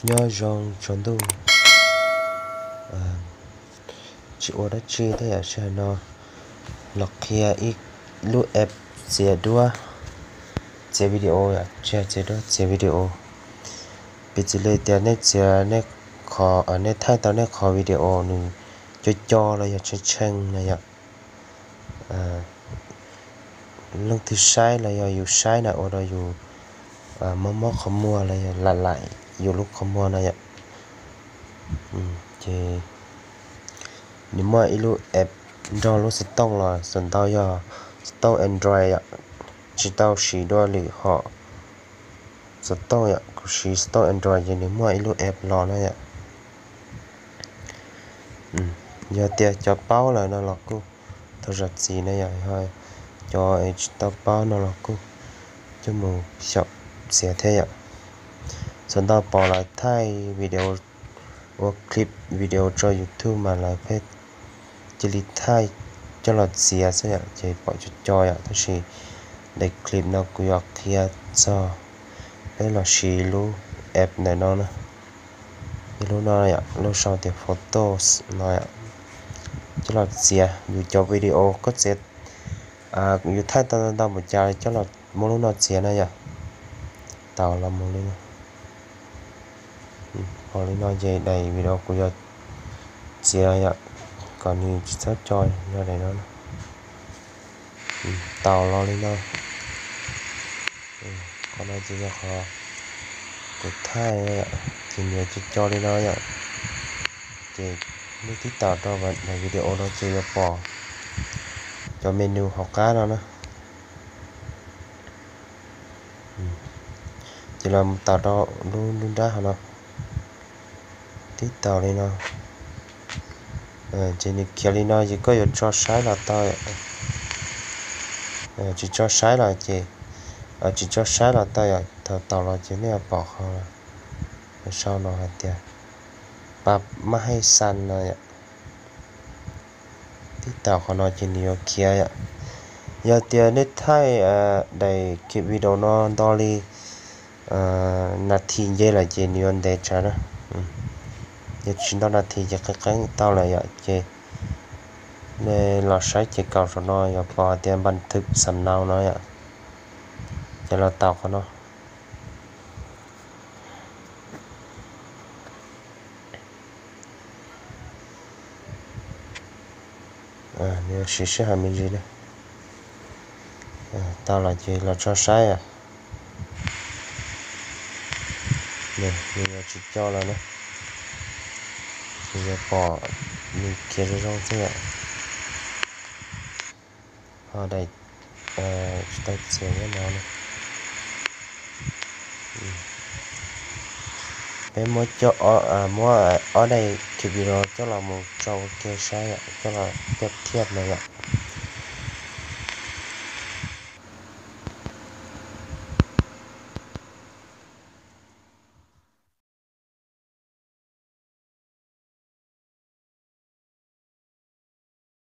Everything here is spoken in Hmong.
Nyob zoo tsaus ntuj, tsis ua dab tsi thiab yom, sij hawm no los qhia ib lub app txiav duab, txiav video yom, tsis yog txiav duab, txiav video. Piv txwv li tias nej txiav, nej thaij tau nej qhov video nws co co los yog tshee tshee na yom, leej twg saib los yog yus saib na ua rau yus mob mob qhov muag los yog lam lam yus lub qhov muag na yom. Ces nws muaj ib lub app nrog lub xov tooj los, xov ntau yog xov tooj Android yom, tsis tau siv dua lwm hom xov tooj yom, kuv siv xov tooj Android ces nws muaj ib lub app los na yom. Yog tias cov paub lawm no los kuj tau zam txim na yom, cov es tsis tau paub no los kuj coj mus xyaum txiav thiab yom. Xav ntau pom lawv thaij video, ua clip video tso YouTube mas lawv pheej cia li thaij coj los txiav xwb yom, ces pom co co yom, tab sis daim clip no kuv yuav qhia txog peb los siv lub app ntawm no na. Lub no yom, lub sau tias Photos no yom, coj los txiav yus cov video koj txiav, yus thaij tau ntau ntau npaum cas coj los muab lub no txiav na yom. Tau los mus li no. Pom li no ces daim video kuv yuav txiav yom, kom nws tsis txhob co, yog daim no. Tau los li no. Qhov no ces yog qhov kuv thaij, ces nws yuav co co li no yom. Ces nej tib taus rau daim video no ces yuav pom cov menu hauv qab no na. Ces los mus taus rau lub nruab nrab hauv no, tib taus li no. Ces nws khiav li no ces koj yuav tso saib los tau, tsis tso saib los ces, tsis tso saib los tau yom, thaum taus los ces nej yuav pom qhov sau no hais tias pa maj hej xan no yom. Tib taus qhov no ces nws yuav khiav yom. Yog tias nej thaij daim clip video no nto li nas this nce lawm ces nws yuav ntev tsawv na. Yog tsis nto nas this ces qeeb qeeb tau lawm yom, ces nej los saib ces kaum saum no yuav pom hais tias npas thwm xam nau no yom. Ces los taus qhov no. Nws yuav siv sij hawm me ntsis na. Tau los ces los tso saib. Nws yuav tsis co los na. Ces yuav pom nws khiav zoo zoo xwb yom. Ho daim tsis tau txiav nyob no na. Peb muab, muab ob daim clip video coj los mus tso ua ke saib yom, coj los piab thiab no yom.